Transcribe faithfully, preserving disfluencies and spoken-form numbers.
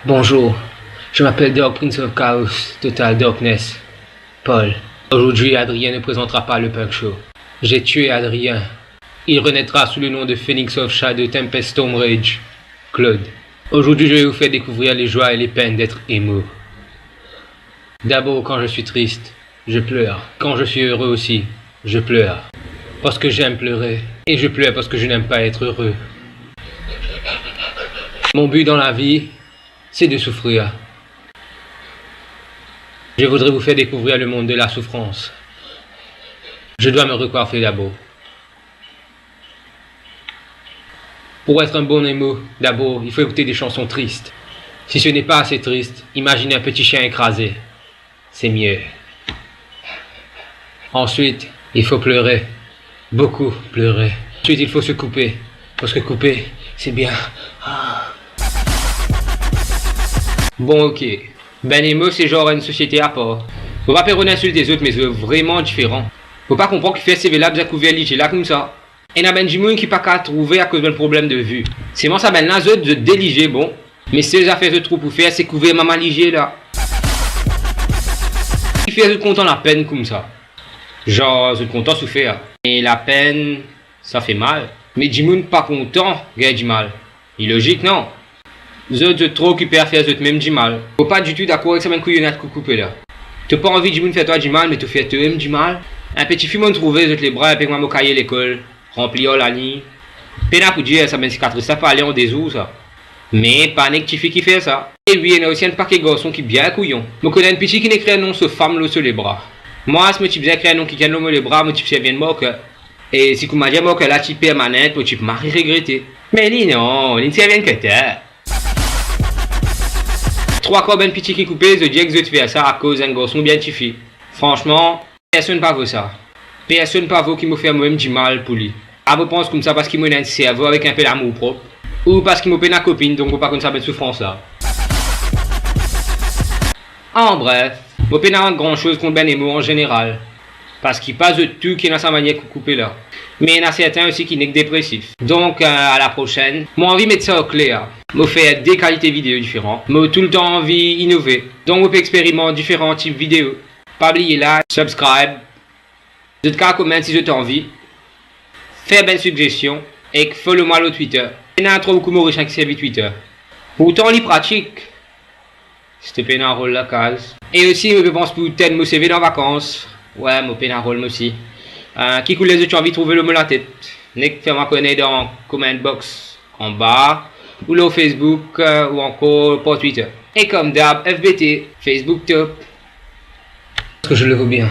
Bonjour, je m'appelle Dark Prince of Chaos, Total Darkness, Paul. Aujourd'hui, Adrien ne présentera pas le Punk Show. J'ai tué Adrien. Il renaîtra sous le nom de Phoenix of Shadow Tempest Storm Rage, Claude. Aujourd'hui, je vais vous faire découvrir les joies et les peines d'être emo. D'abord, quand je suis triste, je pleure. Quand je suis heureux aussi, je pleure. Parce que j'aime pleurer. Et je pleure parce que je n'aime pas être heureux. Mon but dans la vie, c'est de souffrir. Je voudrais vous faire découvrir le monde de la souffrance. Je dois me recoiffer d'abord. Pour être un bon emo, d'abord, il faut écouter des chansons tristes. Si ce n'est pas assez triste, imaginez un petit chien écrasé. C'est mieux. Ensuite, il faut pleurer. Beaucoup pleurer. Ensuite, il faut se couper. Parce que couper, c'est bien. Ah. Bon, ok. Bann emo, se zar enn sosiete apar. Mo pa pe rod insilte zot, me zot vreman diferan. Mo pa konpran kifer seve la bizin kouver lizie la koumsa. Ena bann dimoun ki pa kapav trouve akoz bann problem de vi. Selman sa bann la, zot, zot de lizie, bon. Me sel zafer zot trouv pou fer, se kouver mama lizie la. Kifer zot kontan lapenn koumsa? Zar, zot kontan soufer. E lapenn, sa fer mal. Me dimoun pa kontan gagn dimal. Li lozik, non? Zot, zot tro okipe a fer zotmem dimal. Mo pa ditou dakor avek sa bann kouyonad ki koupe la. To pa anvi dimoun fer twa dimal, me to fer tomem dimal. Enn pe tifi monn trouve zot lebra, enpe kouma mo kaye lekol, ranpli ar laliny. Pena pou dir, sa bann sikatris la pa ale an de zour, sa. Me pa nek tifi ki fer sa. E wi, ena osi enn pake garson ki bien kouyon. Mo kone enn piti ki nek ekrir nom so fam lor so lebra. Mwa, si mo ti bizin ekrir nom kikenn lor mo lebra, mo ti pou servi enn marker. E si kouma dir marker la ti permanan, mo ti pou mari regrete. Me li non, li ti servi enn cutter. Trwa kar bann piti ki koupe, zot dir ki zot fer sa akoz enn garson oubien tifi. Fransman, personn pa vo sa. Personn pa vo ki mo fer momem dimal pou li. A mo pans koumsa parski mo ena enn servo avek enpe lamour prop, ou parski mo pena kopinn, donk mo pa konn sa bann soufrans la. An bref, mo pena gran soz kont bann emo an zeneral, parski pa zot tou ki ena sa manier ki koupe la. Me ena sertin osi ki nek depresif. Donk, euh, a la prosenn, mo anvi met sa okler. Mo fer de kalite video diferan. Mo toultan anvi inove. Donk mo pe experimant diferan tip video. Pa bliye like, subscribe. Zot kav komant si zot anvi. Fer bann sigzestion ek follow mwa lor Twitter. Ena tro boukou Morisien ki servi Twitter. Pourtan li pratik. Si to pena rol lakaz. E osi, mo pe pans pou tenn mo seve dan vakans. Wi, mo pena rol mo osi. Euh, ki kouler zot ti anvi trouve lor mo latet? Nek fer mwa kone dan comment box anba, ou lor Facebook, euh, ou ankor par Twitter. E kom dab, F B T, Facebook top. Parce que je le veux bien.